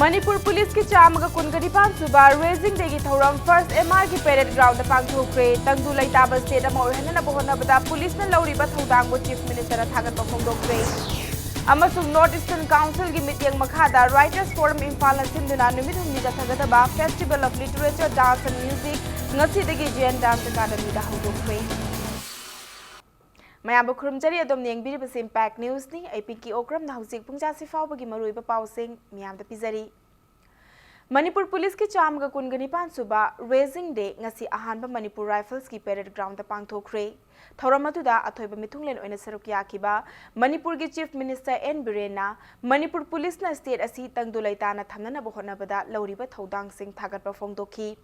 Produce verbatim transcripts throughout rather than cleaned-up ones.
ꯃꯅꯤꯄꯨꯔ ꯄꯨꯂꯤꯁꯀꯤ ꯆꯥꯝꯃꯒ ꯀꯨꯟꯒ ꯅꯤꯄꯥꯟ ꯁꯨꯕ Raising Dayꯒꯤ ꯊꯧꯔꯝ First MRꯒꯤ parade groundꯗ ꯄꯥꯡꯊꯣꯛꯈ꯭ꯔꯦ꯫ ꯇꯪꯗꯨ ꯂꯩꯇꯥꯕ state ꯑꯃ ꯑꯣꯏꯍꯟꯅꯅꯕ ꯍꯣꯠꯅꯕꯗ ꯄꯨꯂꯤꯁꯅ ꯂꯧꯔꯤꯕ ꯊꯧꯗꯥꯡꯕꯨ Chief Ministerꯅ ꯊꯥꯒꯠꯄ ꯐꯣꯡꯗꯣꯛꯈ꯭ꯔꯦ꯫ ꯑꯃꯁꯨꯡ North Eastern Councilꯒꯤ ꯃꯤꯠꯌꯦꯡ ꯃꯈꯥꯗ Writers Forum ꯏꯝꯐꯥꯜꯅ ꯁꯤꯟꯗꯨꯅ ꯅꯨꯃꯤꯠ ꯍꯨꯝꯅꯤ ꯆꯠꯊꯒꯗꯕ Festival of Literature, Dance and Music ꯉꯁꯤꯗꯒꯤ Jain Dance Academyꯗ ꯍꯧꯗꯣꯛꯈ꯭ꯔꯦ꯫ ꯃꯌꯥꯝꯕꯨ ꯈꯨꯔꯨꯝꯖꯔꯤ꯫ ꯑꯗꯣꯝꯅ ꯌꯦꯡꯕꯤꯔꯤꯕꯁꯤ Impact Newsꯅꯤ꯫ ꯑꯩ ꯄꯤꯡꯀꯤ ꯑꯣꯀ꯭ꯔꯝꯅ ꯍꯧꯖꯤꯛ ꯄꯨꯡ ꯆꯥꯁꯤ ꯐꯥꯎꯕꯒꯤ ꯃꯔꯨꯑꯣꯏꯕ ꯄꯥꯎꯁꯤꯡ ꯃꯤꯌꯥꯝꯗ ꯄꯤꯖꯔꯤ꯫ ꯃꯅꯤꯄꯨꯔ ꯄꯨꯂꯤꯁꯀꯤ ꯆꯥꯝꯃꯒ ꯀꯨꯟꯒ ꯅꯤꯄꯥꯟ ꯁꯨꯕ Raising Day ꯉꯁꯤ ꯑꯍꯥꯟꯕ ꯃꯅꯤꯄꯨꯔ Riflesꯀꯤ parade groundꯗ ꯄꯥꯡꯊꯣꯛꯈ꯭ꯔꯦ꯫ ꯊꯧꯔꯝ ꯑꯗꯨꯗ ꯑꯊꯣꯏꯕ ꯃꯤꯊꯨꯡꯂꯦꯟ ꯑꯣꯏꯅ ꯁꯔꯨꯛ ꯌꯥꯈꯤꯕ ꯃꯅꯤꯄꯨꯔꯒꯤ Chief Minister N ꯕꯤꯔꯦꯟꯅ ꯃꯅꯤꯄꯨꯔ ꯄꯨꯂꯤꯁꯅ state ꯑꯁꯤ ꯇꯪꯗꯨ ꯂꯩꯇꯥꯅ ꯊꯝꯅꯅꯕ ꯍꯣꯠꯅꯕꯗ ꯂꯧꯔꯤꯕ ꯊꯧꯗꯥꯡꯁꯤꯡ ꯊꯥꯒꯠꯄ ꯐꯣꯡꯗꯣꯛꯈꯤ꯫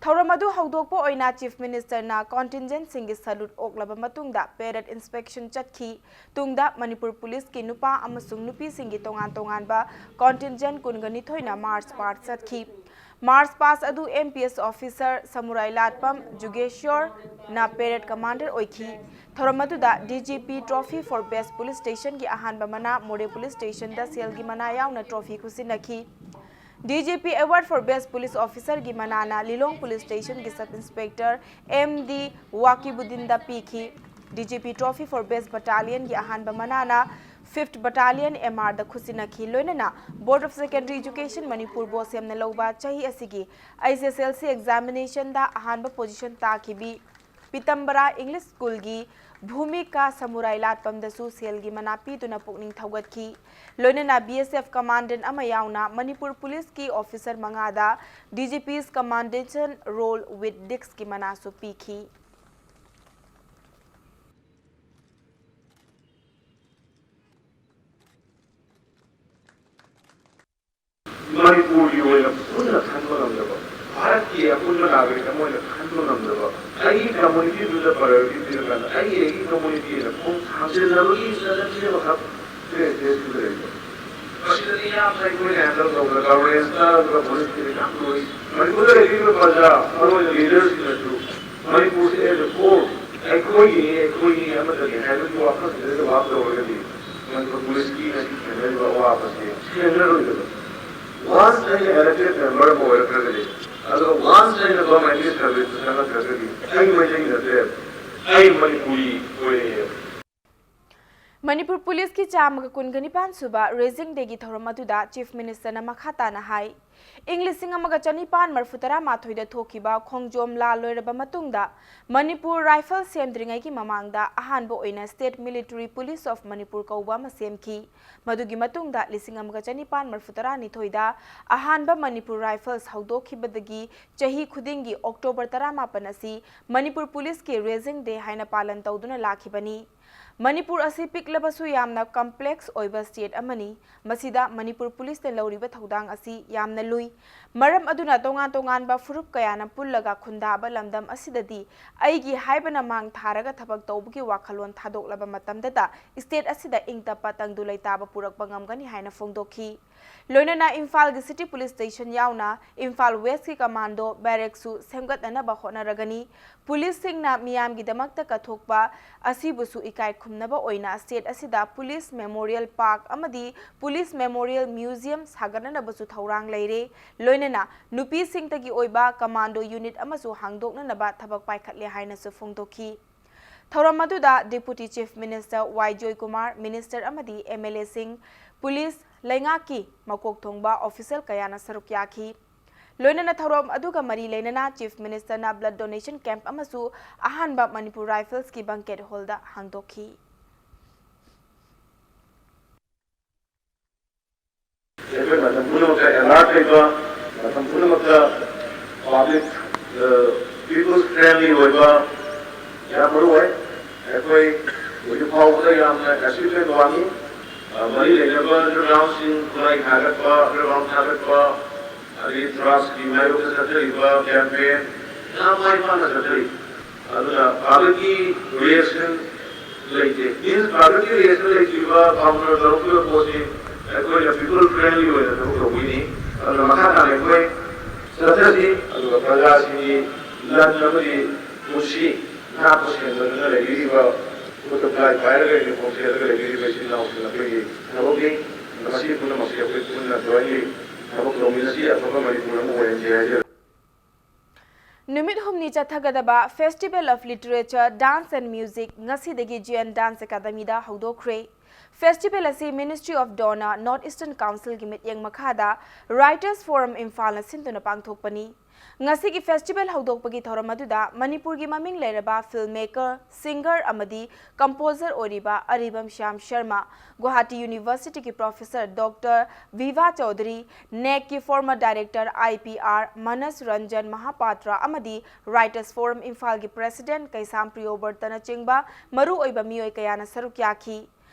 ꯊꯧꯔꯝ ꯑꯗꯨ ꯍꯧꯗꯣꯛꯄ ꯑꯣꯏꯅ Chief Ministerꯅ contingentꯁꯤꯡꯒꯤ salute ꯑꯣꯛꯂꯕ ꯃꯇꯨꯡꯗ parade inspection ꯆꯠꯈꯤ꯫ ꯇꯨꯡꯗ ꯃꯅꯤꯄꯨꯔ ꯄꯨꯂꯤꯁꯀꯤ ꯅꯨꯄꯥ ꯑꯃꯁꯨꯡ ꯅꯨꯄꯤꯁꯤꯡꯒꯤ ꯇꯣꯉꯥꯟ ꯇꯣꯉꯥꯟꯕ contingent ꯀꯨꯟꯒ ꯅꯤꯊꯣꯏꯅ march past ꯆꯠꯈꯤ꯫ March past ꯑꯗꯨ M P S officer ꯁꯃꯨꯔꯥꯏ ꯂꯥꯠꯄꯝ ꯖꯨꯒꯦꯁ꯭ꯋꯔꯅ parade commander ꯑꯣꯏꯈꯤ꯫ ꯊꯧꯔꯝ ꯑꯗꯨꯗ D G P Trophy for Best Police Stationꯒꯤ ꯑꯍꯥꯟꯕ ꯃꯅꯥ ꯃꯣꯔꯦ Police Stationꯗ ꯁꯦꯜꯒꯤ ꯃꯅꯥ ꯌꯥꯎꯅ trophy ꯈꯨꯠꯁꯤꯟꯅꯈꯤ꯫ D G P Award for Best Police Officerꯒꯤ ꯃꯅꯥꯅ Lilong Police Stationꯒꯤ Sub Inspector M D ꯋꯥꯀꯤꯕꯨꯗꯤꯟꯗ ꯄꯤꯈꯤ꯫ D G P Trophy for Best Battalionꯒꯤ ꯑꯍꯥꯟꯕ ꯃꯅꯥꯅ Fifth Battalion M Rꯗ ꯈꯨꯠꯁꯤꯟꯅꯈꯤ꯫ ꯂꯣꯏꯅꯅ Board of Secondary Education Manipur ꯕꯣꯁꯦꯝꯅ ꯂꯧꯕ ꯆꯍꯤ ꯑꯁꯤꯒꯤ H S L C examinationꯗ ꯑꯍꯥꯟꯕ position ꯇꯥꯈꯤꯕꯤ ꯄꯤꯇꯝꯕꯔꯥ English Schoolꯒꯤ ꯚꯨꯃꯤꯀꯥ ꯁꯃꯨꯔꯥꯏ ꯂꯥꯠꯄꯝꯗꯁꯨ ꯁꯦꯜꯒꯤ ꯃꯅꯥ ꯄꯤꯗꯨꯅ ꯄꯨꯛꯅꯤꯡ ꯊꯧꯒꯠꯈꯤ꯫ ꯂꯣꯏꯅꯅ B S F commandant ꯑꯃ ꯌꯥꯎꯅ ꯃꯅꯤꯄꯨꯔ ꯄꯨꯂꯤꯁꯀꯤ officer ꯃꯉꯥꯗ D G P's Commendation Roll with Discꯀꯤ ꯃꯅꯥꯁꯨ ꯄꯤꯈꯤ꯫ ꯃꯅꯤꯄꯨꯔꯒꯤ ꯑꯣꯏꯅ ꯄꯨꯟꯅ ꯈꯟꯕ ꯉꯝꯗꯕ, ꯚꯥꯔꯠꯀꯤ ꯑꯄꯨꯟꯕ ꯅꯥꯒꯔꯤꯛ ꯑꯃ ꯑꯣꯏꯅ ꯈꯟꯕ ꯉꯝꯗꯕ, ꯑꯩꯒꯤ communityꯗꯨꯗ priority ꯄꯤꯔꯀꯥꯟꯗ ꯑꯩꯒꯤ, ꯑꯩꯒꯤ communityꯅ ꯈꯣꯡ ꯊꯥꯡꯖꯤꯟꯅꯕꯒꯤ strategy ꯑꯃꯈꯛ ꯁꯤꯗ ꯂꯩꯕ꯫ ꯃꯁꯤꯗꯗꯤ ꯌꯥꯝꯅ ꯑꯩꯈꯣꯏꯅ handle ꯇꯧꯕꯗ governance ꯅꯠꯇ꯭ꯔꯒ policeꯀꯤꯗꯤ ꯌꯥꯝ ꯂꯨꯏ꯫ ꯃꯅꯤꯄꯨꯔꯗ ꯂꯩꯔꯤꯕ ꯄ꯭ꯔꯖꯥ, ꯃꯔꯨꯑꯣꯏꯅ leadersꯁꯤꯡꯅꯁꯨ ꯃꯅꯤꯄꯨꯔꯁꯦ as a whole ꯑꯩꯈꯣꯏꯒꯤꯅꯤ, ꯑꯩꯈꯣꯏꯒꯤ ꯑꯃꯠꯇꯅꯤ ꯍꯥꯏꯕꯒꯤ ꯋꯥꯈꯜꯁꯤꯗ ꯚꯥꯕ ꯇꯧꯔꯒꯗꯤ ꯃꯅꯤꯄꯨꯔ ꯄꯨꯂꯤꯁꯀꯤ ꯉꯁꯤ ꯊꯦꯡꯅꯔꯤꯕ ꯑꯋꯥꯕꯁꯦ ꯊꯦꯡꯅꯔꯣꯏꯗꯕ꯫ Once ꯑꯩꯅ elected member ꯑꯃ ꯑꯣꯏꯔꯛꯈ꯭ꯔꯒꯗꯤ, ꯑꯗꯨꯒ once ꯑꯩꯅ government ꯀꯤ service ꯇ ꯆꯪꯉꯛꯈ꯭ꯔꯒꯗꯤ, ꯑꯩ ꯃꯩꯇꯩ ꯅꯠꯇ꯭ꯔꯦ, ꯑꯩ ꯃꯅꯤꯄꯨꯔꯤ ꯑꯣꯏꯔꯛꯑꯦ꯫ ꯃꯅꯤꯄꯨꯔ ꯄꯨꯂꯤꯁꯀꯤ ꯆꯥꯝꯃꯒ ꯀꯨꯟꯒ ꯅꯤꯄꯥꯟ ꯁꯨꯕ Raising Day ꯒꯤ ꯊꯧꯔꯝ ꯑꯗꯨꯗ Chief Minister ꯅ ꯃꯈꯥ ꯇꯥꯅ ꯍꯥꯏ, ꯏꯪ ꯂꯤꯁꯤꯡ ꯑꯃꯒ ꯆꯅꯤꯄꯥꯟ ꯃꯔꯐꯨ ꯇꯔꯥ ꯃꯥꯊꯣꯏꯗ ꯊꯣꯛꯈꯤꯕ ꯈꯣꯡꯖꯣꯝ ꯂꯥꯟ ꯂꯣꯏꯔꯕ ꯃꯇꯨꯡꯗ ꯃꯅꯤꯄꯨꯔ Rifles ꯁꯦꯝꯗ꯭ꯔꯤꯉꯩꯒꯤ ꯃꯃꯥꯡꯗ ꯑꯍꯥꯟꯕ ꯑꯣꯏꯅ State Military Police of Manipur ꯀꯧꯕ ꯑꯃ ꯁꯦꯝꯈꯤ꯫ ꯃꯗꯨꯒꯤ ꯃꯇꯨꯡꯗ ꯂꯤꯁꯤꯡ ꯑꯃꯒ ꯆꯅꯤꯄꯥꯟ ꯃꯔꯐꯨ ꯇꯔꯥꯅꯤꯊꯣꯏꯗ ꯑꯍꯥꯟꯕ ꯃꯅꯤꯄꯨꯔ Rifles ꯍꯧꯗꯣꯛꯈꯤꯕꯗꯒꯤ ꯆꯍꯤ ꯈꯨꯗꯤꯡꯒꯤ October ꯇꯔꯥꯃꯥꯄꯟ ꯑꯁꯤ ꯃꯅꯤꯄꯨꯔ ꯄꯨꯂꯤꯁꯀꯤ Raising Day ꯍꯥꯏꯅ ꯄꯥꯂꯟ ꯇꯧꯗꯨꯅ ꯂꯥꯛꯈꯤꯕꯅꯤ꯫ ꯃꯅꯤꯄꯨꯔ ꯑꯁꯤ ꯄꯤꯛꯂꯕꯁꯨ ꯌꯥꯝꯅ complex ꯑꯣꯏꯕ state ꯑꯃꯅꯤ꯫ ꯃꯁꯤꯗ ꯃꯅꯤꯄꯨꯔ ꯄꯨꯂꯤꯁꯅ ꯂꯧꯔꯤꯕ ꯊꯧꯗꯥꯡ ꯑꯁꯤ ꯌꯥꯝꯅ ꯂꯨꯏ꯫ ꯃꯔꯝ ꯑꯗꯨꯅ ꯇꯣꯉꯥꯟ ꯇꯣꯉꯥꯟꯕ ꯐꯨꯔꯨꯞ ꯀꯌꯥꯅ ꯄꯨꯜꯂꯒ ꯈꯨꯟꯗꯥꯕ ꯂꯝꯗꯝ ꯑꯁꯤꯗꯗꯤ ꯑꯩꯒꯤ ꯍꯥꯏꯕꯅ ꯃꯥꯡ ꯊꯥꯔꯒ ꯊꯕꯛ ꯇꯧꯕꯒꯤ ꯋꯥꯈꯜꯂꯣꯟ ꯊꯥꯗꯣꯛꯂꯕ ꯃꯇꯝꯗꯇ state ꯑꯁꯤꯗ ꯏꯪ ꯇꯞꯄ ꯇꯪꯗꯨ ꯂꯩꯇꯥꯕ ꯄꯨꯔꯛꯄ ꯉꯝꯒꯅꯤ ꯍꯥꯏꯅ ꯐꯣꯡꯗꯣꯛꯈꯤ꯫ ꯂꯣꯏꯅꯅ ꯏꯝꯐꯥꯜꯒꯤ City Police Station ꯌꯥꯎꯅ ꯏꯝꯐꯥꯜ West ꯀꯤ commando barrack ꯁꯨ ꯁꯦꯝꯒꯠꯅꯅꯕ ꯍꯣꯠꯅꯔꯒꯅꯤ꯫ ꯄꯨꯂꯤꯁꯁꯤꯡꯅ ꯃꯤꯌꯥꯝꯒꯤꯗꯃꯛꯇ ꯀꯠꯊꯣꯛꯄ ꯑꯁꯤꯕꯨꯁꯨ ꯏꯀꯥꯏ ꯈꯨꯝꯅꯕ ꯑꯣꯏꯅ state ꯑꯁꯤꯗ Police Memorial Park ꯑꯃꯗꯤ Police Memorial Museum ꯁꯥꯒꯠꯅꯅꯕꯁꯨ ꯊꯧꯔꯥꯡ ꯂꯩꯔꯦ꯫ ꯂꯣꯏꯅꯅ ꯅꯨꯄꯤꯁꯤꯡꯇꯒꯤ ꯑꯣꯏꯕ commando unit ꯑꯃꯁꯨ ꯍꯥꯡꯗꯣꯛꯅꯅꯕ ꯊꯕꯛ ꯄꯥꯏꯈꯠꯂꯦ ꯍꯥꯏꯅꯁꯨ ꯐꯣꯡꯗꯣꯛꯈꯤ꯫ ꯊꯧꯔꯝ ꯑꯗꯨꯗ Deputy Chief Minister ꯋꯥꯏ ꯖꯣꯏꯀꯨꯃꯥꯔ, Minister ꯑꯃꯗꯤ M L A ꯁꯤꯡ, ꯄꯨꯂꯤꯁ ꯂꯩꯉꯥꯛꯀꯤ ꯃꯀꯣꯛ ꯊꯣꯡꯕ official ꯀꯌꯥꯅ ꯁꯔꯨꯛ ꯌꯥꯈꯤ꯫ ꯂꯣꯏꯅꯅ ꯊꯧꯔꯝ ꯑꯗꯨꯒ ꯃꯔꯤ ꯂꯩꯅꯅ Chief Minister ꯅ blood donation camp ꯑꯃꯁꯨ ꯑꯍꯥꯟꯕ ꯃꯅꯤꯄꯨꯔ Rifles ꯀꯤ banquet hall ꯗ ꯍꯥꯡꯗꯣꯛꯈꯤ꯫ ꯑꯩꯈꯣꯏ ꯃꯇꯝ ꯄꯨꯝꯅꯃꯛꯇ alert ꯂꯩꯕ, ꯃꯇꯝ ꯄꯨꯝꯅꯃꯛꯇ public, ꯑ, people friendly ꯑꯣꯏꯕ ꯌꯥꯝ ꯃꯔꯨ ꯑꯣꯏ꯫ ꯑꯩꯈꯣꯏ ꯍꯧꯖꯤꯛ ꯐꯥꯎꯕꯗ ꯌꯥꯝꯅ achievement ꯋꯥꯡꯉꯤ꯫ ꯑ, ꯃꯔꯤ ꯂꯩꯅꯕ underground ꯁꯤꯡ, ꯈꯨꯠꯂꯥꯏ ꯊꯥꯒꯠꯄ, underground ꯊꯥꯒꯠꯄ, ꯑꯗꯒꯤ drugs ꯀꯤ ꯃꯥꯌꯣꯛꯇ ꯆꯠꯊꯔꯤꯕ campaign ꯌꯥꯝ ꯃꯥꯏ ꯄꯥꯛꯅ ꯆꯠꯊꯔꯤ꯫ ꯑꯗꯨꯅ public ꯀꯤ reaction ꯂꯩꯇꯦ꯫ Means public ꯀꯤ reaction ꯂꯩꯇ꯭ꯔꯤꯕ, counter ꯇꯧꯔꯛꯇ꯭ꯔꯤꯕ ꯄꯣꯠꯁꯤ ꯑꯩꯈꯣꯏꯅ people friendly ꯑꯣꯏꯅ ꯊꯕꯛ ꯇꯧꯕꯒꯤꯅꯤ꯫ ꯑꯗꯨꯅ ꯃꯈꯥ ꯇꯥꯅ ꯑꯩꯈꯣꯏ ꯆꯠꯊꯁꯤ, ꯑꯗꯨꯒ ꯄ꯭ꯔꯖꯥꯁꯤꯡꯒꯤ ꯂꯟ ꯑꯃꯗꯤ ꯄꯨꯟꯁꯤ ꯉꯥꯛꯄ ꯁꯦꯟꯗꯗꯨꯅ ꯂꯩꯕꯤꯔꯤꯕ, ꯈꯨꯠꯇ ꯈꯨꯠꯂꯥꯏ ꯄꯥꯏꯔꯒ uniform ꯁꯦꯠꯂꯒ ꯂꯩꯕꯤꯔꯤꯕ ꯏꯆꯤꯜ ꯏꯅꯥꯎꯁꯤꯡ ꯑꯩꯈꯣꯏꯒꯤ ꯊꯕꯛꯅꯤ꯫ ꯃꯁꯤ ꯄꯨꯝꯅꯃꯛꯁꯤ ꯑꯩꯈꯣꯏ ꯄꯨꯟꯅ jointly ꯊꯕꯛ ꯇꯧꯃꯤꯟꯅꯁꯤ, ꯑꯐꯕ ꯃꯅꯤꯄꯨꯔ ꯑꯃ ꯑꯣꯏꯍꯟꯁꯤ ꯍꯥꯏꯖꯔꯤ꯫ ꯅꯨꯃꯤꯠ ꯍꯨꯝꯅꯤ ꯆꯠꯊꯒꯗꯕ Festival of Literature, Dance and Music ꯉꯁꯤꯗꯒꯤ G N Dance Academyꯗ ꯍꯧꯗꯣꯛꯈ꯭ꯔꯦ꯫ Festival ꯑꯁꯤ Ministry of Dona North Eastern Councilꯒꯤ ꯃꯤꯠꯌꯦꯡ ꯃꯈꯥꯗ Writers Forum ꯏꯝꯐꯥꯜꯅ ꯁꯤꯟꯗꯨꯅ ꯄꯥꯡꯊꯣꯛꯄꯅꯤ꯫ ꯉꯁꯤꯒꯤ festival ꯍꯧꯗꯣꯛꯄꯒꯤ ꯊꯧꯔꯝ ꯑꯗꯨꯗ ꯃꯅꯤꯄꯨꯔꯒꯤ ꯃꯃꯤꯡ ꯂꯩꯔꯕ film maker, singer ꯑꯃꯗꯤ composer ꯑꯣꯏꯔꯤꯕ ꯑꯔꯤꯕꯝ Shyam Sharma, Guwahati Universityꯒꯤ professor Doctor Viva Chaudhary, NECꯀꯤ former director I P R Manas Ranjan Mahapatra ꯑꯃꯗꯤ Writers Forum ꯏꯝꯐꯥꯜꯒꯤ president ꯀꯩꯁꯥꯝ ꯄ꯭ꯔꯤꯌꯣꯕ꯭ꯔꯇꯅꯆꯤꯡꯕ ꯃꯔꯨꯑꯣꯏꯕ ꯃꯤꯑꯣꯏ ꯀꯌꯥꯅ ꯁꯔꯨꯛ ꯌꯥꯈꯤ꯫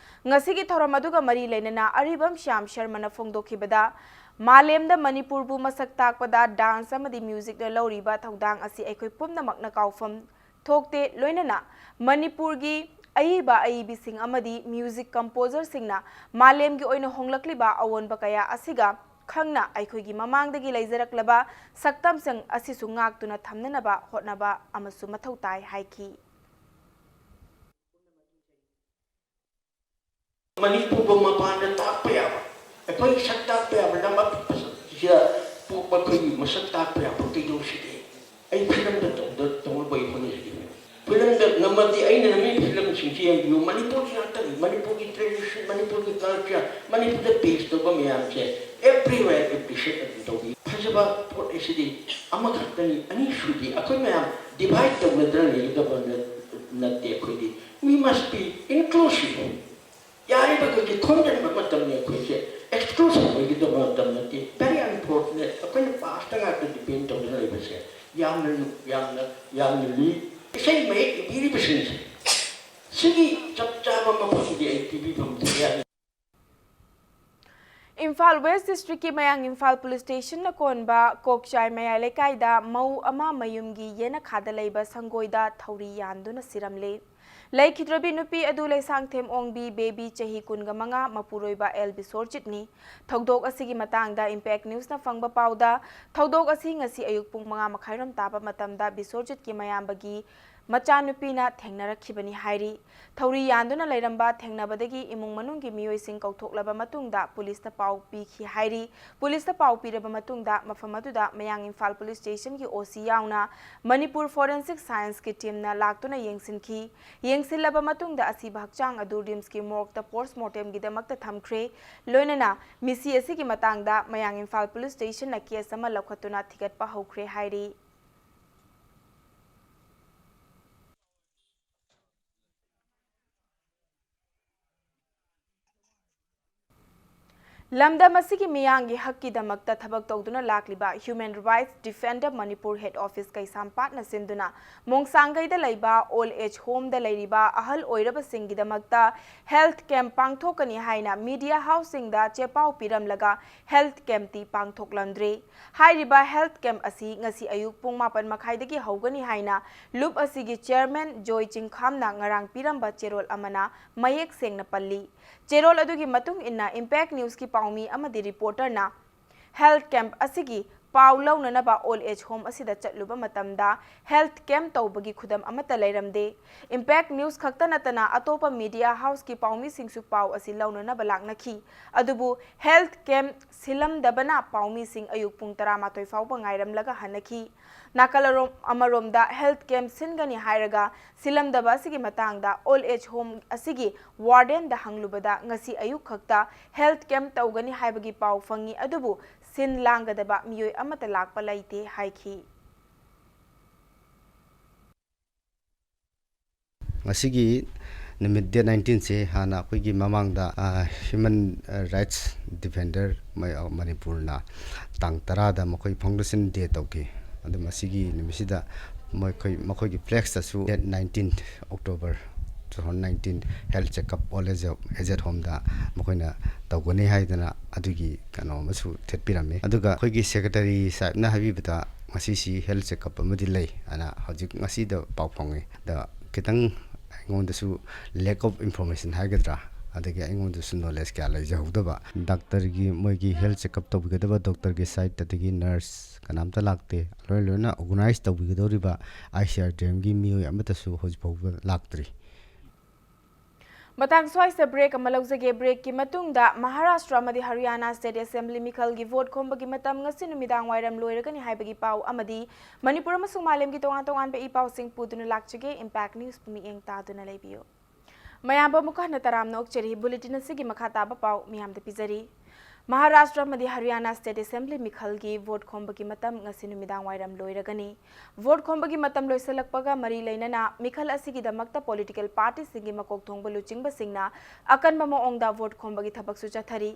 ꯉꯁꯤꯒꯤ ꯊꯧꯔꯝ ꯑꯗꯨꯒ ꯃꯔꯤ ꯂꯩꯅꯅ ꯑꯔꯤꯕꯝ ꯁ꯭ꯌꯥꯝ ꯁꯔꯃꯅ ꯐꯣꯡꯗꯣꯛꯈꯤꯕꯗ, ꯃꯥꯂꯦꯝꯗ ꯃꯅꯤꯄꯨꯔꯕꯨ ꯃꯁꯛ ꯇꯥꯛꯄꯗ dance ꯑꯃꯗꯤ musicꯅ ꯂꯧꯔꯤꯕ ꯊꯧꯗꯥꯡ ꯑꯁꯤ ꯑꯩꯈꯣꯏ ꯄꯨꯝꯅꯃꯛꯅ ꯀꯥꯎꯐꯝ ꯊꯣꯛꯇꯦ, ꯂꯣꯏꯅꯅ ꯃꯅꯤꯄꯨꯔꯒꯤ ꯑꯏꯕ ꯑꯏꯕꯤꯁꯤꯡ ꯑꯃꯗꯤ music composerꯁꯤꯡꯅ ꯃꯥꯂꯦꯝꯒꯤ ꯑꯣꯏꯅ ꯍꯣꯡꯂꯛꯂꯤꯕ ꯑꯑꯣꯟꯕ ꯀꯌꯥ ꯑꯁꯤꯒ ꯈꯪꯅ ꯑꯩꯈꯣꯏꯒꯤ ꯃꯃꯥꯡꯗꯒꯤ ꯂꯩꯖꯔꯛꯂꯕ ꯁꯛꯇꯝꯁꯤꯡ ꯑꯁꯤꯁꯨ ꯉꯥꯛꯇꯨꯅ ꯊꯝꯅꯅꯕ ꯍꯣꯠꯅꯕ ꯑꯃꯁꯨ ꯃꯊꯧ ꯇꯥꯏ ꯍꯥꯏꯈꯤ꯫ ꯃꯅꯤꯄꯨꯔꯕꯨ ꯃꯄꯥꯟꯗ ꯇꯥꯛꯄ ꯌꯥꯕ, ꯑꯩꯈꯣꯏ ꯁꯛ ꯇꯥꯛꯄ ꯌꯥꯕ ꯂꯝ ꯑꯄꯤꯛꯄꯁꯤꯗ ꯄꯣꯛꯄ ꯑꯩꯈꯣꯏꯒꯤ ꯃꯁꯛ ꯇꯥꯛꯄ ꯌꯥꯕ ꯀꯩꯗꯧꯁꯤꯒꯦ? ꯑꯩ ꯐꯤꯂꯝꯗ ꯇꯧꯗ ꯇꯧꯅꯕ ꯑꯩ ꯍꯣꯠꯅꯖꯒꯦ꯫ ꯐꯤꯂꯝꯗ ꯉꯝꯃꯗꯤ ꯑꯩꯅ ꯅꯝꯃꯤ ꯐꯤꯂꯝꯁꯤꯡꯁꯤ ꯌꯦꯡꯕꯤꯌꯨ, ꯃꯅꯤꯄꯨꯔꯒꯤ ꯉꯥꯛꯇꯅꯤ, ꯃꯅꯤꯄꯨꯔꯒꯤ tradition, ꯃꯅꯤꯄꯨꯔꯒꯤ culture, ꯃꯅꯤꯄꯨꯔꯗ base ꯇꯧꯕ ꯃꯌꯥꯝꯁꯦ everywhere appreciate ꯑꯗꯨꯝ ꯇꯧꯕꯤ꯫ ꯐꯖꯕ ꯄꯣꯠ ꯑꯁꯤꯗꯤ ꯑꯃꯈꯛꯇꯅꯤ, ꯑꯅꯤ ꯁꯨꯗꯦ꯫ ꯑꯩꯈꯣꯏ ꯃꯌꯥꯝ divide ꯇꯧꯅꯗꯅ ꯂꯩꯒꯗꯕ ꯅꯠ-, ꯅꯠꯇꯦ꯫ ꯑꯩꯈꯣꯏꯗꯤ we must be inclusive꯫ ꯌꯥꯔꯤꯕꯈꯩꯗꯤ ꯈꯣꯝꯖꯤꯟꯕ ꯃꯇꯝꯅꯤ꯫ ꯑꯩꯈꯣꯏꯁꯦ exclusive ꯑꯣꯏꯒꯗꯕ ꯃꯇꯝ ꯅꯠꯇꯦ꯫ Very unfortunate, ꯑꯩꯈꯣꯏꯅ pastꯇ ꯉꯥꯛꯇ depend ꯇꯧꯗꯨꯅ ꯂꯩꯕꯁꯦ ꯌꯥꯝꯅ, ꯌꯥꯝꯅ, ꯌꯥꯝꯅ ꯂꯨꯏ꯫ ꯏꯁꯩ ꯃꯌꯦꯛ ꯏꯕꯤꯔꯤꯕꯁꯤꯡꯁꯦ, ꯁꯤꯒꯤ ꯆꯞ ꯆꯥꯕ ꯃꯐꯝꯗꯤ ꯑꯩ ꯄꯤꯕꯤꯐꯝ ꯊꯣꯛꯑꯦ꯫ ꯏꯝꯐꯥꯜ West Districtꯀꯤ ꯃꯌꯥꯡ ꯏꯝꯐꯥꯜ Police Stationꯅ ꯀꯣꯟꯕ ꯀꯣꯛꯆꯥꯏ ꯃꯌꯥꯏ ꯂꯩꯀꯥꯏꯗ ꯃꯧ ꯑꯃ ꯃꯌꯨꯝꯒꯤ ꯌꯦꯅꯈꯥꯗ ꯂꯩꯕ ꯁꯪꯒꯣꯏꯗ ꯊꯧꯔꯤ ꯌꯥꯟꯗꯨꯅ ꯁꯤꯔꯝꯂꯦ꯫ ꯂꯩꯈꯤꯗ꯭ꯔꯕꯤ ꯅꯨꯄꯤ ꯑꯗꯨ ꯂꯩꯁꯥꯡꯊꯦꯝ ꯑꯣꯡꯕꯤ ꯕꯦꯕꯤ ꯆꯍꯤ ꯀꯨꯟꯒ ꯃꯉꯥ ꯃꯄꯨꯔꯣꯏꯕ ꯑꯦꯜ ꯕꯤꯁꯣꯔꯖꯤꯠꯅꯤ꯫ ꯊꯧꯗꯣꯛ ꯑꯁꯤꯒꯤ ꯃꯇꯥꯡꯗ Impact Newsꯅ ꯐꯪꯕ ꯄꯥꯎꯗ, ꯊꯧꯗꯣꯛ ꯑꯁꯤ ꯉꯁꯤ ꯑꯌꯨꯛ ꯄꯨꯡ ꯃꯉꯥ ꯃꯈꯥꯏꯔꯣꯝ ꯇꯥꯕ ꯃꯇꯝꯗ ꯕꯤꯁꯣꯔꯖꯤꯠꯀꯤ ꯃꯌꯥꯝꯕꯒꯤ ꯃꯆꯥꯅꯨꯄꯤꯅ ꯊꯦꯡꯅꯔꯛꯈꯤꯕꯅꯤ ꯍꯥꯏꯔꯤ꯫ ꯊꯧꯔꯤ ꯌꯥꯟꯗꯨꯅ ꯂꯩꯔꯝꯕ ꯊꯦꯡꯅꯕꯗꯒꯤ ꯏꯃꯨꯡ ꯃꯅꯨꯡꯒꯤ ꯃꯤꯑꯣꯏꯁꯤꯡ ꯀꯧꯊꯣꯛꯂꯕ ꯃꯇꯨꯡꯗ ꯄꯨꯂꯤꯁꯇ ꯄꯥꯎ ꯄꯤꯈꯤ ꯍꯥꯏꯔꯤ꯫ ꯄꯨꯂꯤꯁꯇ ꯄꯥꯎ ꯄꯤꯔꯕ ꯃꯇꯨꯡꯗ ꯃꯐꯝ ꯑꯗꯨꯗ ꯃꯌꯥꯡ ꯏꯝꯐꯥꯜ ꯄꯨꯂꯤꯁ ꯁ꯭ꯇꯦꯁꯟꯒꯤ ꯑꯣ ꯁꯤ ꯌꯥꯎꯅ ꯃꯅꯤꯄꯨꯔ ꯐꯣꯔꯦꯟꯁꯤꯛ ꯁꯥꯏꯟꯁꯀꯤ ꯇꯤꯝꯅ ꯂꯥꯛꯇꯨꯅ ꯌꯦꯡꯁꯤꯟꯈꯤ꯫ ꯌꯦꯡꯁꯤꯜꯂꯕ ꯃꯇꯨꯡꯗ ꯑꯁꯤꯕ ꯍꯛꯆꯥꯡ ꯑꯗꯨ ꯔꯤꯝꯁꯀꯤ ꯃꯣꯔꯒꯇ ꯄꯣꯁꯠꯃꯣꯔꯇꯦꯝꯒꯤꯗꯃꯛꯇ ꯊꯝꯈ꯭ꯔꯦ꯫ ꯂꯣꯏꯅꯅ ꯃꯤꯁꯤ ꯑꯁꯤꯒꯤ ꯃꯇꯥꯡꯗ ꯃꯌꯥꯡ ꯏꯝꯐꯥꯜ ꯄꯨꯂꯤꯁ ꯁ꯭ꯇꯦꯁꯟꯅ ꯀꯦꯁ ꯑꯃ ꯂꯧꯈꯠꯇꯨꯅ ꯊꯤꯒꯠꯄ ꯍꯧꯈ꯭ꯔꯦ ꯍꯥꯏꯔꯤ꯫ ꯂꯝꯗꯝ ꯑꯁꯤꯒꯤ ꯃꯤꯌꯥꯝꯒꯤ ꯍꯛꯀꯤꯗꯃꯛꯇ ꯊꯕꯛ ꯇꯧꯗꯨꯅ ꯂꯥꯛꯂꯤꯕ Human Rights Defender Manipur Head Office ꯀꯩꯁꯥꯝꯄꯥꯠꯅ ꯁꯤꯟꯗꯨꯅ ꯃꯣꯡꯁꯥꯡꯒꯩꯗ ꯂꯩꯕ ꯑꯣꯜ ꯑꯦꯖ ꯍꯣꯝꯗ ꯂꯩꯔꯤꯕ ꯑꯍꯜ ꯑꯣꯏꯔꯕꯁꯤꯡꯒꯤꯗꯃꯛꯇ ꯍꯦꯜꯊ ꯀꯦꯝꯞ ꯄꯥꯡꯊꯣꯛꯀꯅꯤ ꯍꯥꯏꯅ ꯃꯤꯗꯤꯌꯥ ꯍꯥꯎꯁꯁꯤꯡꯗ ꯆꯦꯄꯥꯎ ꯄꯤꯔꯝꯂꯒ ꯍꯦꯜꯊ ꯀꯦꯝꯞꯇꯤ ꯄꯥꯡꯊꯣꯛꯂꯝꯗ꯭ꯔꯦ꯫ ꯍꯥꯏꯔꯤꯕ ꯍꯦꯜꯊ ꯀꯦꯝꯞ ꯑꯁꯤ ꯉꯁꯤ ꯑꯌꯨꯛ ꯄꯨꯡ ꯃꯥꯄꯟ ꯃꯈꯥꯏꯗꯒꯤ ꯍꯧꯒꯅꯤ ꯍꯥꯏꯅ ꯂꯨꯞ ꯑꯁꯤꯒꯤ ꯆꯤꯌꯔꯃꯦꯟ ꯖꯣꯏ ꯆꯤꯡꯈꯥꯝꯅ ꯉꯔꯥꯡ ꯄꯤꯔꯝꯕ ꯆꯦꯔꯣꯜ ꯑꯃꯅ ꯃꯌꯦꯛ ꯁꯦꯡꯅ ꯄꯜꯂꯤ꯫ ꯆꯦꯔꯣꯜ ꯑꯗꯨꯒꯤ ꯃꯇꯨꯡ ꯏꯟꯅ ꯏꯝꯄꯦꯛ ꯅ꯭ꯌꯨꯁꯀꯤ ꯄꯥꯎꯃꯤ ꯑꯃꯗꯤ ꯔꯤꯄꯣꯔꯇꯔꯅ ꯍꯦꯜꯊ ꯀꯦꯝꯞ ꯑꯁꯤꯒꯤ ꯄꯥꯎ ꯂꯧꯅꯅꯕ ꯑꯣꯜ ꯑꯦꯖ ꯍꯣꯝ ꯑꯁꯤꯗ ꯆꯠꯂꯨꯕ ꯃꯇꯝꯗ ꯍꯦꯜꯊ ꯀꯦꯝꯞ ꯇꯧꯕꯒꯤ ꯈꯨꯗꯝ ꯑꯃꯠꯇ ꯂꯩꯔꯝꯗꯦ꯫ ꯏꯝꯄꯦꯛ ꯅ꯭ꯌꯨꯁ ꯈꯛꯇ ꯅꯠꯇꯅ ꯑꯇꯣꯞꯄ ꯃꯤꯗꯤꯌꯥ ꯍꯥꯎꯁꯀꯤ ꯄꯥꯎꯃꯤꯁꯤꯡꯁꯨ ꯄꯥꯎ ꯑꯁꯤ ꯂꯧꯅꯅꯕ ꯂꯥꯛꯅꯈꯤ꯫ ꯑꯗꯨꯕꯨ ꯍꯦꯜꯊ ꯀꯦꯝꯞ ꯁꯤꯜꯂꯝꯗꯕꯅ ꯄꯥꯎꯃꯤꯁꯤꯡ ꯑꯌꯨꯛ ꯄꯨꯡ ꯇꯔꯥꯃꯥꯊꯣꯏ ꯐꯥꯎꯕ ꯉꯥꯏꯔꯝꯂꯒ ꯍꯟꯅꯈꯤ꯫ ꯅꯥꯀꯜ ꯑꯔꯣꯝ-, ꯑꯃꯔꯣꯝꯗ ꯍꯦꯜꯊ ꯀꯦꯝꯞ ꯁꯤꯟꯒꯅꯤ ꯍꯥꯏꯔꯒ ꯁꯤꯜꯂꯝꯗꯕ ꯑꯁꯤꯒꯤ ꯃꯇꯥꯡꯗ ꯑꯣꯜ ꯑꯦꯖ ꯍꯣꯝ ꯑꯁꯤꯒꯤ ꯋꯥꯔꯗꯦꯟꯗ ꯍꯪꯂꯨꯕꯗ ꯉꯁꯤ ꯑꯌꯨꯛ ꯈꯛꯇ ꯍꯦꯜꯊ ꯀꯦꯝꯞ ꯇꯧꯒꯅꯤ ꯍꯥꯏꯕꯒꯤ ꯄꯥꯎ ꯐꯪꯉꯤ, ꯑꯗꯨꯕꯨ ꯁꯤꯟ ꯂꯥꯡꯒꯗꯕ ꯃꯤꯑꯣꯏ ꯑꯃꯠꯇ ꯂꯥꯛꯄ ꯂꯩꯇꯦ ꯍꯥꯏꯈꯤ꯫ ꯉꯁꯤꯒꯤ ꯅꯨꯃꯤꯠ ꯗꯦꯠ ꯅꯥꯏꯟꯇꯤꯟꯁꯦ ꯍꯥꯟꯅ ꯑꯩꯈꯣꯏꯒꯤ ꯃꯃꯥꯡꯗ, ꯑ, ꯍ꯭ꯌꯨꯃꯦꯟ ꯔꯥꯏꯠꯁ ꯗꯤꯐꯦꯟꯗꯔ ꯃ-, ꯃꯅꯤꯄꯨꯔꯅ ꯇꯥꯡ ꯇꯔꯥꯗ ꯃꯈꯣꯏ ꯐꯥꯎꯟꯗꯦꯁꯟ ꯗꯦ ꯇꯧꯈꯤ꯫ ꯑꯗꯨ ꯃꯁꯤꯒꯤ ꯅꯨꯃꯤꯠꯁꯤꯗ ꯃꯈꯣꯏ, ꯃꯈꯣꯏꯒꯤ ꯐ꯭ꯂꯦꯛꯁꯇꯁꯨ date nineteen October two thousand nineteen health checkup all age, ꯑꯦꯖꯦꯠ ꯍꯣꯝꯗ ꯃꯈꯣꯏꯅ ꯇꯧꯒꯅꯤ ꯍꯥꯏꯗꯅ ꯑꯗꯨꯒꯤ ꯀꯩꯅꯣ ꯑꯃꯁꯨ ꯊꯦꯠꯄꯤꯔꯝꯃꯤ꯫ ꯑꯗꯨꯒ ꯑꯩꯈꯣꯏꯒꯤ ꯁꯦꯀ꯭ꯔꯦꯇꯔꯤ ꯁꯥꯍꯦꯕꯅ ꯍꯥꯏꯕꯤꯕꯗ ꯉꯁꯤꯁꯤ ꯍꯦꯜꯊ ꯆꯦꯛꯑꯞ ꯑꯃꯗꯤ ꯂꯩ ꯑꯅ ꯍꯧꯖꯤꯛ ꯉꯁꯤꯗ ꯄꯥꯎ ꯐꯪꯉꯤ꯫ ꯑꯗ ꯈꯤꯇꯪ ꯑꯩꯉꯣꯟꯗꯁꯨ lack of information ꯍꯥꯏꯒꯗ꯭ꯔꯥ, ꯑꯗꯒꯤ ꯑꯩꯉꯣꯟꯗꯁꯨ ꯅꯣꯂꯦꯖ ꯀꯌꯥ ꯂꯩꯖꯍꯧꯗꯕ꯫ ꯗꯥꯛꯇꯔꯒꯤ ꯃꯣꯏꯒꯤ ꯍꯦꯜꯊ ꯆꯦꯛꯑꯞ ꯇꯧꯕꯤꯒꯗꯕ ꯗꯣꯛꯇꯔꯒꯤ ꯁꯥꯏꯠ, ꯑꯗꯒꯤ ꯅꯔꯁ ꯀꯅꯥꯝꯇ ꯂꯥꯛꯇꯦ꯫ ꯂꯣꯏ ꯂꯣꯏꯅ organise ꯇꯧꯕꯤꯒꯗꯧꯔꯤꯕ I C R D ꯑꯦꯝꯒꯤ ꯃꯤꯑꯣꯏ ꯑꯃꯠꯇꯁꯨ ꯍꯧꯖꯤꯛ ꯐꯥꯎꯕ ꯂꯥꯛꯇ꯭ꯔꯤ꯫ ꯃꯇꯥꯡ ꯁ꯭ꯋꯥꯏꯁꯤꯗ ꯕ꯭ꯔꯦꯛ ꯑꯃ ꯂꯧꯖꯒꯦ꯫ ꯕ꯭ꯔꯦꯛꯀꯤ ꯃꯇꯨꯡꯗ ꯃꯍꯥꯔꯥꯁꯇ꯭ꯔ ꯑꯃꯗꯤ ꯍꯔꯤꯌꯥꯅꯥ ꯁ꯭ꯇꯦꯠ ꯑꯦꯁꯦꯝꯕ꯭ꯂꯤ ꯃꯤꯈꯜꯒꯤ ꯚꯣꯠ ꯈꯣꯝꯕꯒꯤ ꯃꯇꯝ ꯉꯁꯤ ꯅꯨꯃꯤꯗꯥꯡ ꯋꯥꯏꯔꯝ ꯂꯣꯏꯔꯒꯅꯤ ꯍꯥꯏꯕꯒꯤ ꯄꯥꯎ ꯑꯃꯗꯤ ꯃꯅꯤꯄꯨꯔ ꯑꯃꯁꯨꯡ ꯃꯥꯂꯦꯝꯒꯤ ꯇꯣꯉꯥꯟ ꯇꯣꯉꯥꯟꯕ ꯏ ꯄꯥꯎꯁꯤꯡ ꯄꯨꯗꯨꯅ ꯂꯥꯛꯆꯒꯦ꯫ ꯏꯝꯄꯦꯛ ꯅ꯭ꯌꯨꯁꯄꯨ ꯃꯤꯠꯌꯦꯡ ꯇꯥꯗꯨꯅ ꯂꯩꯕꯤꯌꯨ꯫ ꯃꯌꯥꯝꯕꯨ ꯑꯃꯨꯛꯀ ꯍꯟꯅ ꯇꯔꯥꯝꯅ ꯑꯣꯛꯆꯔꯤ꯫ ꯕꯨꯂꯦꯇꯤꯟ ꯑꯁꯤꯒꯤ ꯃꯈꯥ ꯇꯥꯕ ꯄꯥꯎ ꯃꯤꯌꯥꯝꯗ ꯄꯤꯖꯔꯤ꯫ ꯃꯍꯥꯔꯥꯁꯇ꯭ꯔ ꯑꯃꯗꯤ ꯍꯔꯤꯌꯥꯅꯥ ꯁ꯭ꯇꯦꯠ ꯑꯦꯁꯦꯝꯕ꯭ꯂꯤ ꯃꯤꯈꯜꯒꯤ ꯚꯣꯠ ꯈꯣꯝꯕꯒꯤ ꯃꯇꯝ ꯉꯁꯤ ꯅꯨꯃꯤꯗꯥꯡ ꯋꯥꯏꯔꯝ ꯂꯣꯏꯔꯒꯅꯤ꯫ ꯚꯣꯠ ꯈꯣꯝꯕꯒꯤ ꯃꯇꯝ ꯂꯣꯏꯁꯤꯜꯂꯛꯄꯒ ꯃꯔꯤ ꯂꯩꯅꯅ ꯃꯤꯈꯜ ꯑꯁꯤꯒꯤꯗꯃꯛꯇ ꯄꯣꯂꯤꯇꯤꯀꯦꯜ ꯄꯥꯔꯇꯤꯁꯤꯡꯒꯤ ꯃꯀꯣꯛ ꯊꯣꯡꯕ ꯂꯨꯆꯤꯡꯕꯁꯤꯡꯅ ꯑꯀꯟꯕ ꯃꯑꯣꯡꯗ ꯚꯣꯠ ꯈꯣꯝꯕꯒꯤ ꯊꯕꯛꯁꯨ ꯆꯠꯊꯔꯤ꯫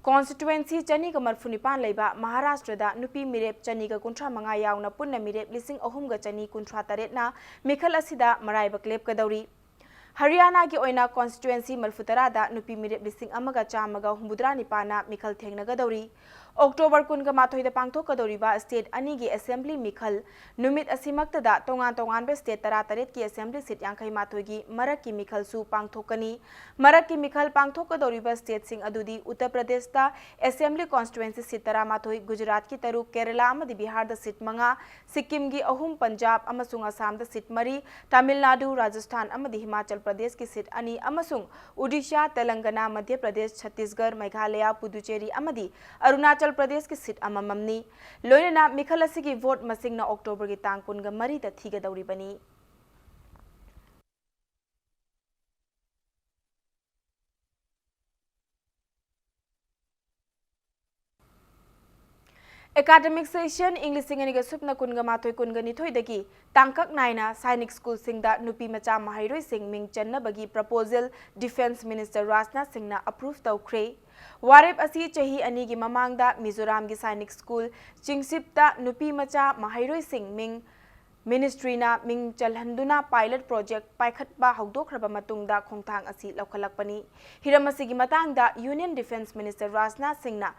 ꯀꯣꯟꯁꯇꯤꯇ꯭ꯋꯦꯟꯁꯤ ꯆꯅꯤꯒ ꯃꯔꯐꯨ ꯅꯤꯄꯥꯟ ꯂꯩꯕ ꯃꯍꯥꯔꯥꯁꯇ꯭ꯔꯗ ꯅꯨꯄꯤ ꯃꯤꯔꯦꯞ ꯆꯅꯤꯒ ꯀꯨꯟꯊ꯭ꯔꯥ ꯃꯉꯥ ꯌꯥꯎꯅ ꯄꯨꯟꯅ ꯃꯤꯔꯦꯞ ꯂꯤꯁꯤꯡ ꯑꯍꯨꯝꯒ ꯆꯅꯤ ꯀꯨꯟꯊ꯭ꯔꯥ ꯇꯔꯦꯠꯅ ꯃꯤꯈꯜ ꯑꯁꯤꯗ ꯃꯔꯥꯏꯕꯛ ꯂꯦꯞꯀꯗꯧꯔꯤ꯫ ꯍꯔꯤꯌꯥꯅꯥꯒꯤ ꯑꯣꯏꯅ ꯀꯣꯟꯁꯇꯤꯇ꯭ꯋꯦꯟꯁꯤ ꯃꯔꯐꯨ ꯇꯔꯥꯗ ꯅꯨꯄꯤ ꯃꯤꯔꯦꯞ ꯂꯤꯁꯤꯡ ꯑꯃꯒ ꯆꯥꯝꯃꯒ ꯍꯨꯝꯐꯨꯇꯔꯥ ꯅꯤꯄꯥꯟꯅ ꯃꯤꯈꯜ ꯊꯦꯡꯅꯒꯗꯧꯔꯤ꯫ ꯑꯣꯛꯇꯣꯕꯔ ꯀꯨꯟꯒ ꯃꯥꯊꯣꯏꯗ ꯄꯥꯡꯊꯣꯛꯀꯗꯧꯔꯤꯕ ꯁ꯭ꯇꯦꯠ ꯑꯅꯤꯒꯤ ꯑꯦꯁꯦꯝꯕ꯭ꯂꯤ ꯃꯤꯈꯜ ꯅꯨꯃꯤꯠ ꯑꯁꯤꯃꯛꯇꯗ ꯇꯣꯉꯥꯟ ꯇꯣꯉꯥꯟꯕ ꯁ꯭ꯇꯦꯠ ꯇꯔꯥꯇꯔꯦꯠꯀꯤ ꯑꯦꯁꯦꯝꯕ꯭ꯂꯤ ꯁꯤꯠ ꯌꯥꯡꯈꯩ ꯃꯥꯊꯣꯏꯒꯤ ꯃꯔꯛꯀꯤ ꯃꯤꯈꯜꯁꯨ ꯄꯥꯡꯊꯣꯛꯀꯅꯤ꯫ ꯃꯔꯛꯀꯤ ꯃꯤꯈꯜ ꯄꯥꯡꯊꯣꯛꯀꯗꯧꯔꯤꯕ ꯁ꯭ꯇꯦꯠꯁꯤꯡ ꯑꯗꯨꯗꯤ ꯎꯠꯇꯔ ꯄ꯭ꯔꯗꯦꯁꯇ ꯑꯦꯁꯦꯝꯕ꯭ꯂꯤ ꯀꯣꯟꯁꯇꯤꯇ꯭ꯋꯦꯟꯁꯤ ꯁꯤꯠ ꯇꯔꯥꯃꯥꯊꯣꯏ, ꯒꯨꯖꯔꯥꯠꯀꯤ ꯇꯔꯨꯛ, ꯀꯦꯔꯂꯥ ꯑꯃꯗꯤ ꯕꯤꯍꯥꯔꯗ ꯁꯤꯠ ꯃꯉꯥ, ꯁꯤꯛꯀꯤꯝꯒꯤ ꯑꯍꯨꯝ, ꯄꯟꯖꯥꯕ ꯑꯃꯁꯨꯡ ꯑꯁꯥꯝꯗ ꯁꯤꯠ ꯃꯔꯤ, ꯇꯥꯃꯤꯜ ꯅꯥꯗꯨ, ꯔꯥꯖꯁꯊꯥꯟ ꯑꯃꯗꯤ ꯍꯤꯃꯥꯆꯜ ꯄ꯭ꯔꯗꯦꯁꯀꯤ ꯁꯤꯠ ꯑꯅꯤ ꯑꯃꯁꯨꯡ ꯎꯗꯤꯁꯥ, ꯇꯦꯂꯪꯒꯅꯥ, ꯃꯙ꯭ꯌ ꯄ꯭ꯔꯗꯦꯁ, ꯆꯠꯇꯤꯁꯒꯔ, ꯃꯦꯘꯥꯂꯌꯥ, ꯄꯨꯗꯨꯆꯦꯔꯤ ꯑꯃꯗꯤ ꯑꯔꯨꯅꯥꯆꯜ ꯄ꯭ꯔꯗꯦꯁꯀꯤ ꯁꯤꯠ ꯑꯃꯃꯝꯅꯤ꯫ ꯂꯣꯏꯅꯅ ꯃꯤꯈꯜ ꯑꯁꯤꯒꯤ ꯚꯣꯠ ꯃꯁꯤꯡꯅ ꯑꯣꯛꯇꯣꯕꯔꯒꯤ ꯇꯥꯡ ꯀꯨꯟꯒ ꯃꯔꯤꯗ ꯊꯤꯒꯗꯧꯔꯤꯕꯅꯤ꯫ ꯑꯦꯀꯥꯗꯃꯤꯛ ꯁꯦꯁꯟ ꯏꯪ ꯂꯤꯁꯤꯡ ꯑꯅꯤꯒ ꯁꯨꯞꯅ ꯀꯨꯟꯒ ꯃꯥꯊꯣꯏ ꯀꯨꯟꯒ ꯅꯤꯊꯣꯏꯗꯒꯤ ꯇꯥꯡꯀꯛ ꯅꯥꯏꯅ ꯁꯥꯏꯅꯤꯛ ꯁ꯭ꯀꯨꯜꯁꯤꯡꯗ ꯅꯨꯄꯤ ꯃꯆꯥ ꯃꯍꯩꯔꯣꯏꯁꯤꯡ ꯃꯤꯡ ꯆꯟꯅꯕꯒꯤ ꯄ꯭ꯔꯄꯣꯖꯦꯜ ꯗꯤꯐꯦꯟꯁ ꯃꯤꯅꯤꯁꯇꯔ ꯔꯥꯖꯅꯥꯊ ꯁꯤꯡꯅ ꯑꯄ꯭ꯔꯨꯚ ꯇꯧꯈ꯭ꯔꯦ꯫ ꯋꯥꯔꯦꯞ ꯑꯁꯤ ꯆꯍꯤ ꯑꯅꯤꯒꯤ ꯃꯃꯥꯡꯗ ꯃꯤꯖꯣꯔꯥꯝꯒꯤ ꯁꯥꯏꯅꯤꯛ ꯁ꯭ꯀꯨꯜ ꯆꯤꯡꯁꯤꯞꯇ ꯅꯨꯄꯤ ꯃꯆꯥ ꯃꯍꯩꯔꯣꯏꯁꯤꯡ ꯃꯤꯡ Ministry ꯅ ꯃꯤꯡ ꯆꯜꯍꯟꯗꯨꯅ pilot project ꯄꯥꯏꯈꯠꯄ ꯍꯧꯗꯣꯛꯈ꯭ꯔꯕ ꯃꯇꯨꯡꯗ ꯈꯣꯡꯊꯥꯡ ꯑꯁꯤ ꯂꯧꯈꯠꯂꯛꯄꯅꯤ꯫ ꯍꯤꯔꯝ ꯑꯁꯤꯒꯤ ꯃꯇꯥꯡꯗ Union Defence Minister ꯔꯥꯖꯅꯥꯊ ꯁꯤꯡꯅ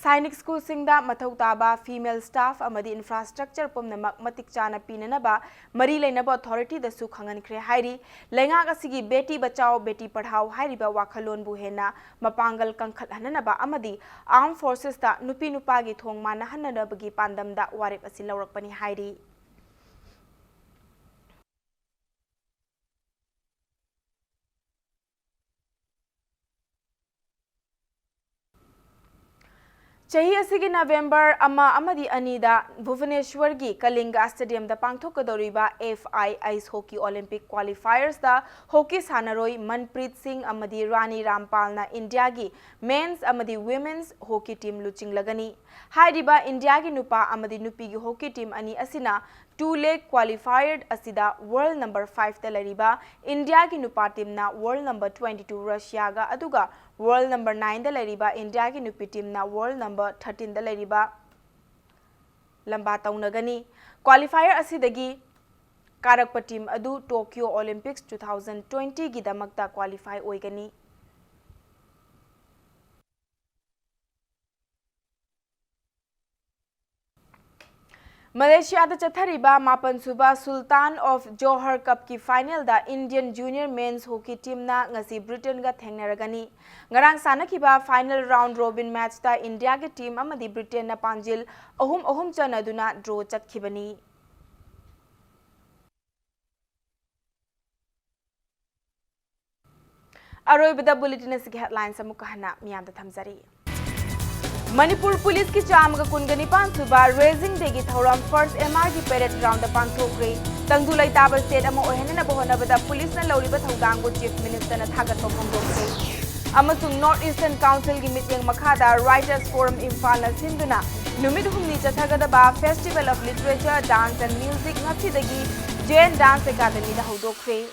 ꯁꯥꯏꯅꯤꯛ ꯁ꯭ꯀꯨꯜꯁꯤꯡꯗ ꯃꯊꯧ ꯇꯥꯕ female staff ꯑꯃꯗꯤ infrastructure ꯄꯨꯝꯅꯃꯛ ꯃꯇꯤꯛ ꯆꯥꯅ ꯄꯤꯅꯅꯕ ꯃꯔꯤ ꯂꯩꯅꯕ authority ꯗꯁꯨ ꯈꯪꯍꯟꯈ꯭ꯔꯦ ꯍꯥꯏꯔꯤ꯫ ꯂꯩꯉꯥꯛ ꯑꯁꯤꯒꯤ Beti Bachao Beti Padhao ꯍꯥꯏꯔꯤꯕ ꯋꯥꯈꯜꯂꯣꯟꯕꯨ ꯍꯦꯟꯅ ꯃꯄꯥꯡꯒꯜ ꯀꯟꯈꯠꯍꯟꯅꯅꯕ ꯑꯃꯗꯤ armed forces ꯇ ꯅꯨꯄꯤ ꯅꯨꯄꯥꯒꯤ ꯊꯣꯡ ꯃꯥꯟꯅꯍꯟꯅꯅꯕꯒꯤ ꯄꯥꯟꯗꯝꯗ ꯋꯥꯔꯦꯞ ꯑꯁꯤ ꯂꯧꯔꯛꯄꯅꯤ ꯍꯥꯏꯔꯤ꯫ ꯆꯍꯤ ꯑꯁꯤꯒꯤ November ꯑꯃ ꯑꯃꯗꯤ ꯑꯅꯤꯗ ꯚꯨꯕꯅꯦꯁ꯭ꯋꯔꯒꯤ ꯀꯂꯤꯡꯒ Stadium the ꯄꯥꯡꯊꯣꯛꯀꯗꯧꯔꯤꯕ F I Ice Hockey Olympic Qualifiers ꯇ hockey ꯁꯥꯟꯅꯔꯣꯏ ꯃꯟꯄ꯭ꯔꯤꯠ ꯁꯤꯡ ꯑꯃꯗꯤ ꯔꯥꯅꯤ ꯔꯥꯝꯄꯥꯜꯅ ꯏꯟꯗꯤꯌꯥꯒꯤ men's ꯑꯃꯗꯤ women's hockey team ꯂꯨꯆꯤꯡꯂꯒꯅꯤ꯫ ꯍꯥꯏꯔꯤꯕ ꯏꯟꯗꯤꯌꯥꯒꯤ ꯅꯨꯄꯥ ꯑꯃꯗꯤ ꯅꯨꯄꯤꯒꯤ hockey team ꯑꯅꯤ ꯑꯁꯤꯅ two leg qualifier ꯑꯁꯤꯗ world number five ꯇ ꯂꯩꯔꯤꯕ ꯏꯟꯗꯤꯌꯥꯒꯤ ꯅꯨꯄꯥ team ꯅ world number twenty two Russia ꯒ, ꯑꯗꯨꯒ world number nine ꯗ ꯂꯩꯔꯤꯕ ꯏꯟꯗꯤꯌꯥꯒꯤ ꯅꯨꯄꯤ team ꯅ world number thirteen ꯗ ꯂꯩꯔꯤꯕ ꯂꯝꯕꯥ ꯇꯧꯅꯒꯅꯤ꯫ Qualifier ꯑꯁꯤꯗꯒꯤ ꯀꯥꯔꯛꯄ team ꯑꯗꯨ Tokyo Olympics two thousand twenty ꯒꯤꯗꯃꯛꯇ qualify ꯑꯣꯏꯒꯅꯤ꯫ ꯃꯂꯦꯁꯤꯌꯥꯗ ꯆꯠꯊꯔꯤꯕ ꯃꯥꯄꯟ ꯁꯨꯕ Sultan of Johor Cup ꯀꯤ final ꯗ Indian junior men's hockey team ꯅ ꯉꯁꯤ Britain ꯒ ꯊꯦꯡꯅꯔꯒꯅꯤ꯫ ꯉꯔꯥꯡ ꯁꯥꯟꯅꯈꯤꯕ final round robin match ꯇ ꯏꯟꯗꯤꯌꯥꯒꯤ team ꯑꯃꯗꯤ Britain ꯅ ꯄꯥꯟꯖꯤꯜ ꯑꯍꯨꯝ ꯑꯍꯨꯝ ꯆꯟꯅꯗꯨꯅ draw ꯆꯠꯈꯤꯕꯅꯤ꯫ ꯑꯔꯣꯏꯕꯗ bulletin ꯑꯁꯤꯒꯤ headlines ꯑꯃꯨꯛꯀ ꯍꯟꯅ ꯃꯤꯌꯥꯝꯗ ꯊꯝꯖꯔꯤ꯫ ꯃꯅꯤꯄꯨꯔ ꯄꯨꯂꯤꯁꯀꯤ ꯆꯥꯝꯃꯒ ꯀꯨꯟꯒ ꯅꯤꯄꯥꯟ ꯁꯨꯕ Raising Day ꯒꯤ ꯊꯧꯔꯝ First M R ꯒꯤ parade ground ꯗ ꯄꯥꯡꯊꯣꯛꯈ꯭ꯔꯦ꯫ ꯇꯪꯗꯨ ꯂꯩꯇꯥꯕ state ꯑꯃ ꯑꯣꯏꯍꯟꯅꯅꯕ ꯍꯣꯠꯅꯕꯗ ꯄꯨꯂꯤꯁꯅ ꯂꯧꯔꯤꯕ ꯊꯧꯗꯥꯡꯕꯨ Chief Minister ꯅ ꯊꯥꯒꯠꯄ ꯐꯣꯡꯗꯣꯛꯈ꯭ꯔꯦ꯫ ꯑꯃꯁꯨꯡ North Eastern Council ꯒꯤ ꯃꯤꯠꯌꯦꯡ ꯃꯈꯥꯗ Writers Forum ꯏꯝꯐꯥꯜꯅ ꯁꯤꯟꯗꯨꯅ ꯅꯨꯃꯤꯠ ꯍꯨꯝꯅꯤ ꯆꯠꯊꯒꯗꯕ Festival of Literature, Dance and Music ꯉꯁꯤꯗꯒꯤ Jain Dance Academy ꯗ ꯍꯧꯗꯣꯛꯈ꯭ꯔꯦ꯫